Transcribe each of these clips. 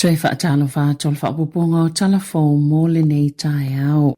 Toe faatalofa atu o le faaopoopoga o Tala Fou mo lenei taeao.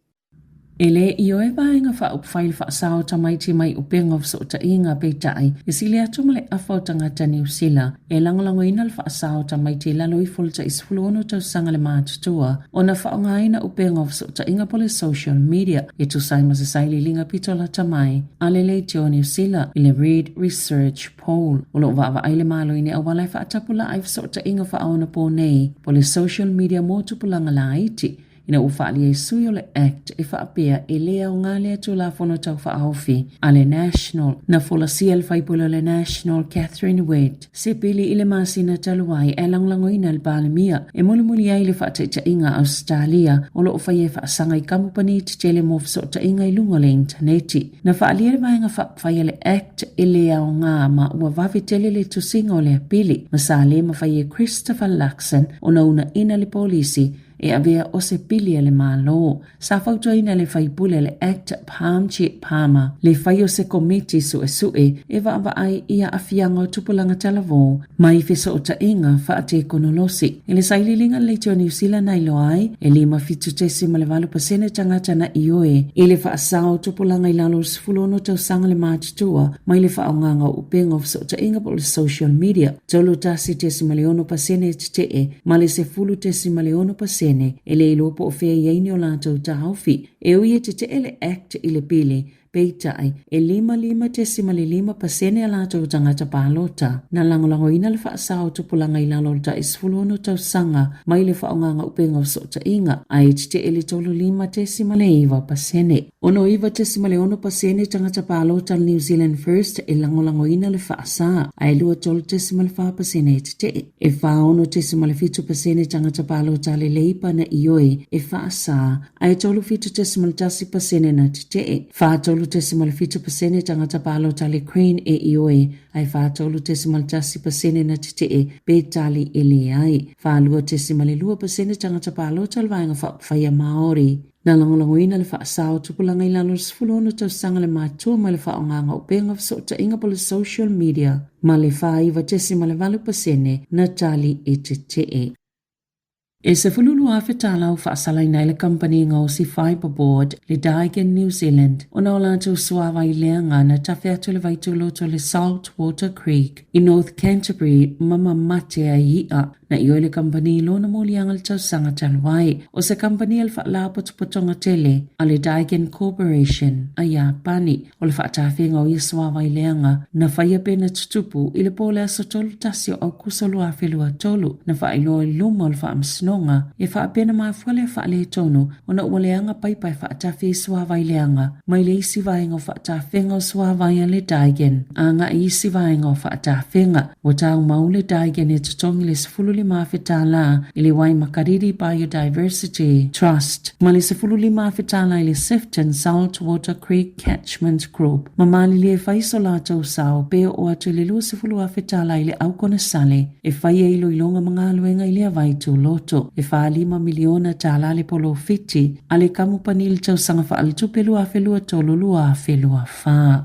E le ioe vaega faaupufai le faasao tamaiti mai upega o fesootaiga peitai e sili atu ma le afa o tagata Niu Sila e lagolagoina le faasao tamaiti i lalo ifo o le tai 16 tausaga le matutua ona faaaogaina upega o fesootaiga po le social media e tusa ai ma se sailiiliga pito lata mai a le Leitio Niu Sila i le Reid Research Poll. O lo o vaavaai le Malo i ni auala e faatapulaa ai fesootaiga faaonapo nei po le social media mo tupulaga laiti ina ua faaalia ai sui o le Act e faapea e le aoga lea Tulafono Tau Faaofi a le National. Na folasia le faipule o le National Catherine Wett se pili i le masina talu ai ae lagolagoina e le Palemia e mulimuli ai le faataitaiga a Ausetalia o lo o faia e faasaga i kamupani tetele mo fesootaiga i luga o le initaneti. Na faaalia le vaega faaupufai a le Act e le aoga ma ua vave tele le tusiga o lea pili ma sa le mafai e Christopher Luxon ona uunaina le polisi e avea o se pili a le Malo. Sa fautuaina e le faipule a le Act Parmjit Parmar le fai o se komiti suesue e vaavaai i aafiaga o tupulaga talavou mai fesootaiga faatekonolosi. I le sailiiliga a le Leitio Niu Sila na iloa ai, e 57.8 pasene tagata na ioe i le faasao o tupulaga i lalo o le 16 tausaga le matutua mai le faaaogaga o upega o fesootaiga po o le social media, 31.6 pasene e tetee ma le 10.6 pasene e le iloa po o fea i ai ni o latou taofi. E ui e tetee le Act i le pili, peitai, e 55.5 pasene a latou tagata palota. Na lagolagoina le faasao o tupulaga i lalo o le tai 16 tausaga mai le faaaogaga upega o fesootaiga, ae tetee le 35.9 pasene. 69.6 pasene tagata palota a le New Zealand First e lagolagoina le faasa, ae 23.4 pasene e tetee. E 46.7 pasene tagata palota a le Leipa na ioe e faasa, ae 37.1 pasene na tetee. 43.7 pasene tagata palota a le Green e ioe, ae 43.1 pasene na tetee pe tali e leai. 42.2 pasene tagata palota a le Vaega Faaupufai a Māori. Na lagolagoina le faasao tupulaga i lalo o le 16 tausaga le matua mai le faaaogaga o upega fesootaiga po le social media ma le 49.8 pasene na tali e tetee. E 12,000 tala ua faasalaina ai le kamupani gaosi Fibreboard le Daikin New Zealand ona o latou suavai leaga na tafe atu le vaituloto le Saltwater Creek i North Canterbury ma mamate ai i'a. Na ioe le kamupani i lona moliaga i le tausaga talu ai. O se kamupani a le Faalapotopotoga Tele a le Daikin Corporation a Iapani. O le faatafega o ia suavai leaga na faia pe na tutupu i le po o le aso 31 o Aukuso 2023, na faailoa i luma o le Faamasinoga e faapea na mafua lea faaletonu ona ua leaga paipa e faatafe i suavai leaga mai le isi vaega o faatafega o suavai a le Daikin agai i isi vaega o faatafega. Ua taumau le Daikin e totogi le $15,000 i le Waimakariri Biodiversity Trust ma le $15,000 i le Sefton Saltwater Creek Catchment Group ma malilie e fai so latou sao pe oo atu i le $20,000 i le Aukonesale e fai ai iloiloga ma galuega i lea vai tūloto. E $45 miliona le polofiti a le kamupani i le tausaga faaletupe 2023/2024.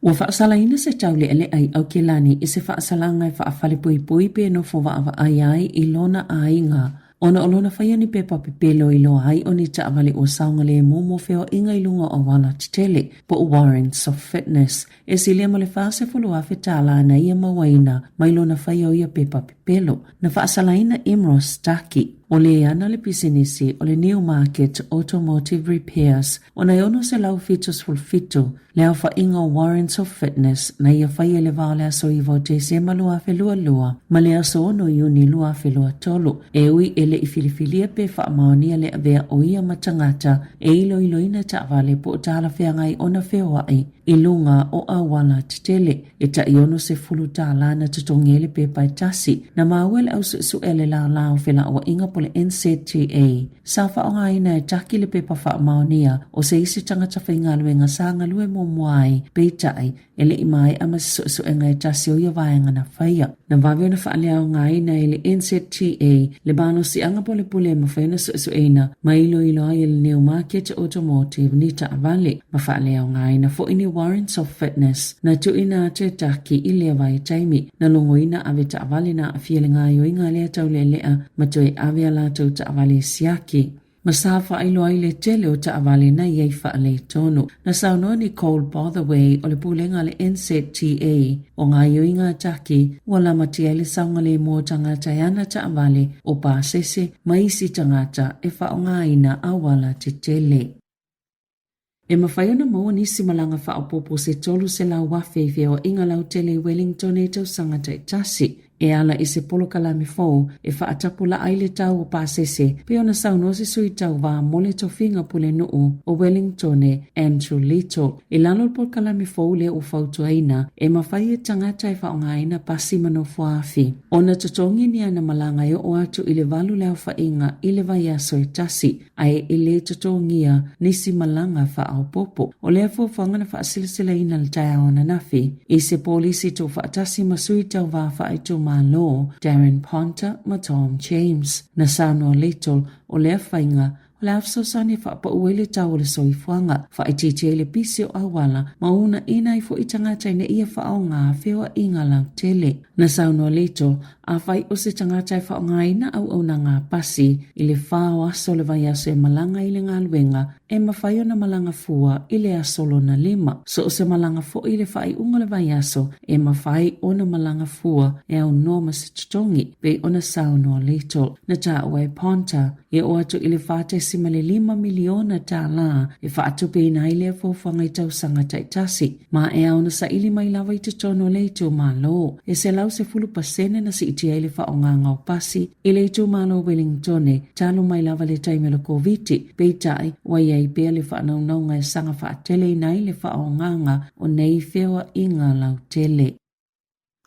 Ua faasalaina se taulealea i Aukilani i se faasalaga e faafalepuipui pe nofo vaavaai ai i lona aiga ona o lona faia ni pepa pepelo i loa ai o ni taavale ua saogalemu mo feoaiga i luga o auala tetele po o warrants of fitness. E silia ma le $40,000 na ia mauaina mai lona faia o ia pepa pepelo. Na faasalaina Imros Taki, o le ana le pisinisi o le Newmarket Automotive Repairs ona e 677 le aofaiga o Warrants of Fitness na ia faia i le va o le aso 9 o Tesema 2022 ma le aso 6 Iuni 2023, e ui e le i filifilia pe faamaonia le avea o ia ma tagata e iloiloina taavale po o talafeagai ona feoai i luga o auala tetele. E tai $60 na totogi ai le pepa e tasi. Na maua e le au suesue a le lālā o felauaiga po o le NZTA. Sa faaaogaina e Taki le pepa faamaonia o se isi tagata faigaluega sa galue muamua ai, peitai, e le i maea ma se suesuega e tasi o ia vaega na faia. Na vave ona faaleaogaina e le NZTA le malosiaga po o le pule e mafai ona suesueina ma iloilo ai e le Newmarket Automotive ni taavale, ma faaleaogaina foi ni warrants of fitness na tuuina atu e Taki i lea vaitaimi. Na logoina ave taavale na aafia le gaoioiga a lea taulealea ma toe ave a latou taavale e siaki. Ma sa faailoa ai le tele o taavale na i ai faaletonu. Na saunoa Nicole Bothaway o le pulega a le NZTA, o gaoioiga a Taki ua lamatia ai le saogalemu o tagata e ana taavale, o pasese ma isi tagata e faaaogaina auala tetele. E mafai ona maua nisi malaga faaopoopo se 300,000 i feoaiga lautele i Wellington i tausaga taitasi, e ala i se polokalame fou e faatapulaa ai le tau o pasese, pei ona saunoa se sui tauva mo le tofiga pulenuu o Wellingtone, Andrew Little. I lalo o le polokalame fou lea ua fautuaina, e mafai e tagata e faaaogaina pasi ma nofoaafi ona totogi ni ana malaga e oo atu i le 8 le aofaiga i le vaiaso e tasi, ae e lē totogia nisi malaga faaopoopo. O lea fuafuaga na faasilasilaina i le taeao ananafi i se polisi tuufaatasi ma sui tauva faaitumalo Darren Ponter ma Tom James. Na saunoa Little, o lea faiga, o le a fesoasoani e faapau ai le tau o le soifuaga, faaitiitia ai le pisi o auala ma uunaina ai foi tagata ina ia faaaoga feoaiga lautele. Na saunoa Little, Afai o se tagata e faaaogaina auaunaga a pasi i le whā o aso o le vaiaso e malaga i le galuega, e mafai ona malaga fua i le aso lona lima. So o se malaga foi i le faaiuga o le vaiaso, e mafai ona malaga fua e aunoa ma se totogi, pei ona saunoa Little. Na taua e Ponter, e oo atu i le $4.5 miliona tālā e faatupeina ai lea fuafuaga i tausaga taitasi. Ma e ao ona saili mai lava i totonu o le itumalo. E 110% na siitia ai le faaaogaga o pasi i le itumalo o Wellingtone talu mai lava le taimi o le Koviti, peitai, ua i ai pea le faanaunauga e saga faateleina ai le faaaogaga o nei feoaiga lautele.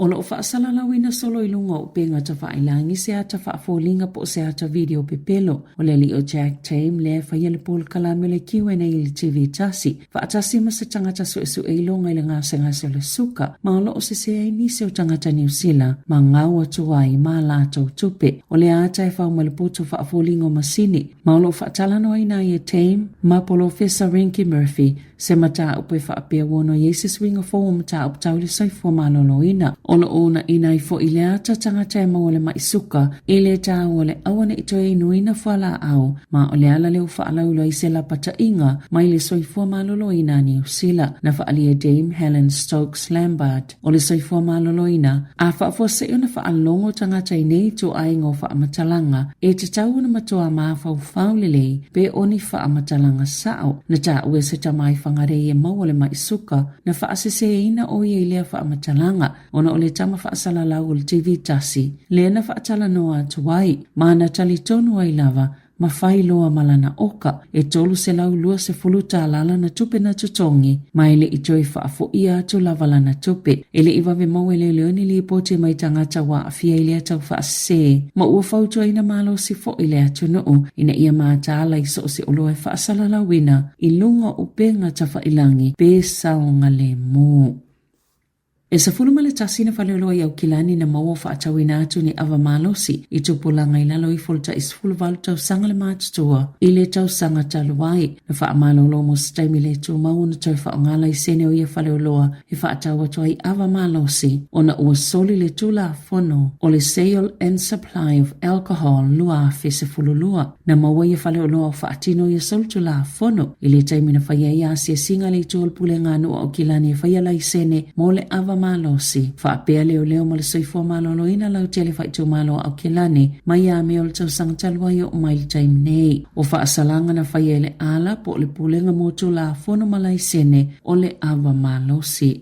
O lo o faasalalauina solo i luga o upega tafailagi se ata faafoliga po o se ata video pepelo o le alii o Jack Tame lea e faia le polokalame o le Q and A i le TV tasi, faatasi ma se tagata suesue iloga i le gasegase o le suka, ma o lo o sese ai nisi o tagata Niu Sila ma gau atu ai ma latou tupe. O le ata e fau mai le poto faafoliga o masini, ma o lo o faatalanoaina ai e Tame ma Polofesa Rinki Murphy Se mataupu e faapea ua ono i ai se suiga fou o mataupu tau i le soifua maloloina. O lo o uunaina ai foi le ata tagata e maua le maʻi suka i le taua o le aua ne i toe inuina fualaau, ma o le ala lea ua faalauiloa ai se lapataiga mai le soifua maloloina a Niu Sila. Na faaalia e Dame Helen Stokes Lambert o le soifua maloloina, a faafuasei ona faalogo tagata i nei ituaiga o faamatalaga, e tatau ona matua mafaufau lelei pe o ni faamatalaga sao. Na taua e se tama i Whangarei e maua le maʻi suka, na faaseseina ʻo ia i lea faamatalaga ona o le tama faasalalau o le TV tasi lea na faatalanoa atu ai, ma na talitonu ai lava ma fai loa ma lana oka, e $320 tālā lana tupe na totogi, ma e le i toe faafoia atu lava lana tupe. E le i vave maua e leoleo ni lipoti mai tagata ua aafia i lea tau faasese, ma ua fautuaina malosi foi le atunuu ina ia mataala i so o se oloa e faasalalauina i luga o upega tafailangi pe saogalemu. E 11 na faleoloa i Aukilani na maua faatauina atu ni ava malosi i tupulaga i lalo ifo o le tai 18 tausaga le matutua i le tausaga talu ai. Na faamalolo mo se taimi le tumau ona toe faaaoga laisene o ia faleoloa e faatau atu ai ava malosi ona ua soli le Tulafono o le Sale and Supply of Alcohol 2012. Na maua ia faleoloa o faatino ia solitulafono i le taimi na faia ai asiasiga a le Itu o le Pulega a Nuu o Aukilani e faia laisene mo le ava malosi. Faapea leoleo ma le soifua maloloina lautele faaitumalo o Aukilani mai ia Me o le tausaga talu ai oo mai le taimi nei. O faasalaga na faia e le ala po o le Pulega mo Tulafono ma Laisene o le Ava Malosi.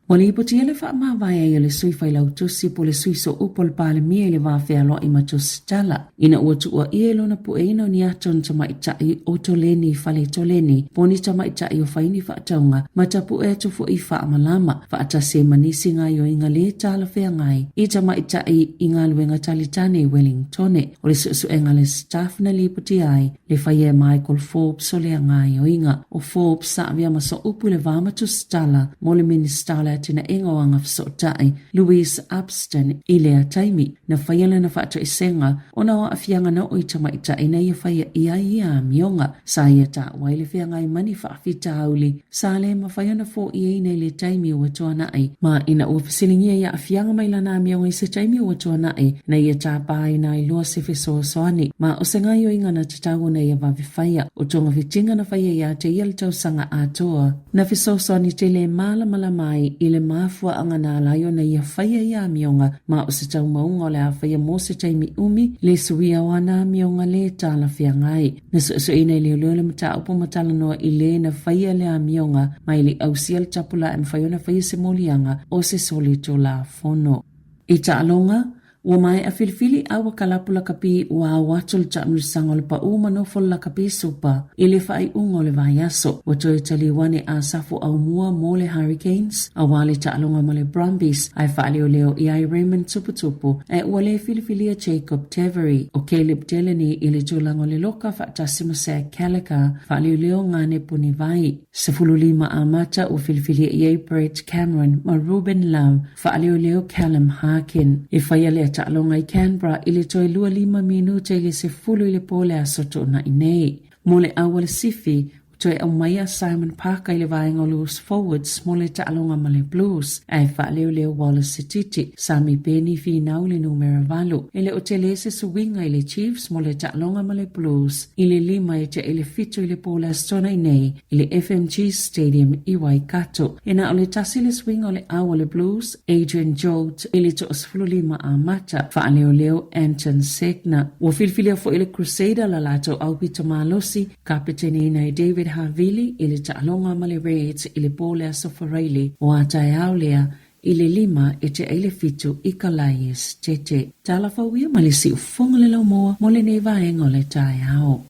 Ua lipotia le faamavae ai a le Sui Failautusi po o le Sui Sooupu o le Palemia i le va fealoai ma Tusitala ina ua tuuaia i lona pueina o ni ata o ni tamaitai o Toleni i Faletoleni po o ni tamaitai o fai ni faatauga ma tapue atu foi i faamalama faatasi ai ma nisi gaoioiga lē talafeagai i tamaitai i galuega talitane i Wellingtone. O le suesuega a le Staff na lipotia ai le faia e Michael Forbes o lea gaoioiga. O Forbes sa avea ma sooupu i le va ma Tusitala mo le Minisita o le Atinaega o Agafesootai, Louise Upston, i lea taimi. Na faia lana faatoesega ona o aafiaga na oo i tamaitai na ia faia i ai ia amioga. Sa ia taua ai le feagai ma ni faafitauli sa le mafai ona foiaina i le taimi ua tuanai, ma ina ua fesiligia i aafiaga mai lana amioga i se taimi ua tuanai, na ia tapaina ai loa se fesoasoani, ma o se gaoioiga na tatau ona ia vave faia. O togafitiga na faia ia te ia le tausaga atoa, na fesoasoani tele e malamalama ai i le mafuaaga na ala ai ona ia faia ia amioga, ma o se taumauga o le a faia mo se taimi umi le suia o ana amioga lē talafeagai. Na suesueina e leoleo le mataupu ma talanoa i le na faia le amioga ma e le i ausia le tapulaa e mafai ona faia se moliaga o se solitulafono. I taaloga, ua maea filifili a ua kalapu lakapi ua ao atu le taamilosaga o le paʻu ma nofo le lakapi supa i le faaiuga o le vaiaso. Ua toe taliu ane a Safo Aumua mo le Hurricanes aua le taaloga ma le Brumbies ae faaleoleo i ai Raymond Tuputupu ae ua le filifilia Jacob Tavery. O Caleb Delany i le tulaga o le loka faatasi ma Zach Callagher, faaleoleo Gane Punivai. 15 amata ua filifilia i ai Brett Cameron ma Ruben Love, faaleoleo Callum Harkin. E faia lea taaloga i Canberra i le toe 25 minute i le 10 i le po le aso Toonai nei. Mo le auala sifi, ua toe aumaia Simon Parker i le vaega o loose forwards mo le taaloga ma le Blues, ae faaleoleo Wallace Sititi, Sami Peni finau le numera 8. E le o tele se suiga i le Chiefs mo le taaloga ma le Blues i le 5 e tea i le 7 i le po le Aso Toonai nei i le FMG Stadium i Waikato. E na o le tasi le suiga o le au a le Blues, Adrian Jolt i le 15 amata, faaleoleo Anton Segner. Ua filifilia foi le Crusader la latou aupito malosi, kapeteneina e David Havili i le taaloga ma le Reds i le po le Aso Faraile o a taeao lea i le 5 e tea i le 7 i Kalae Esetete. Tala fau ia ma le siufofoga le laumua mo lenei vaega o le taeao.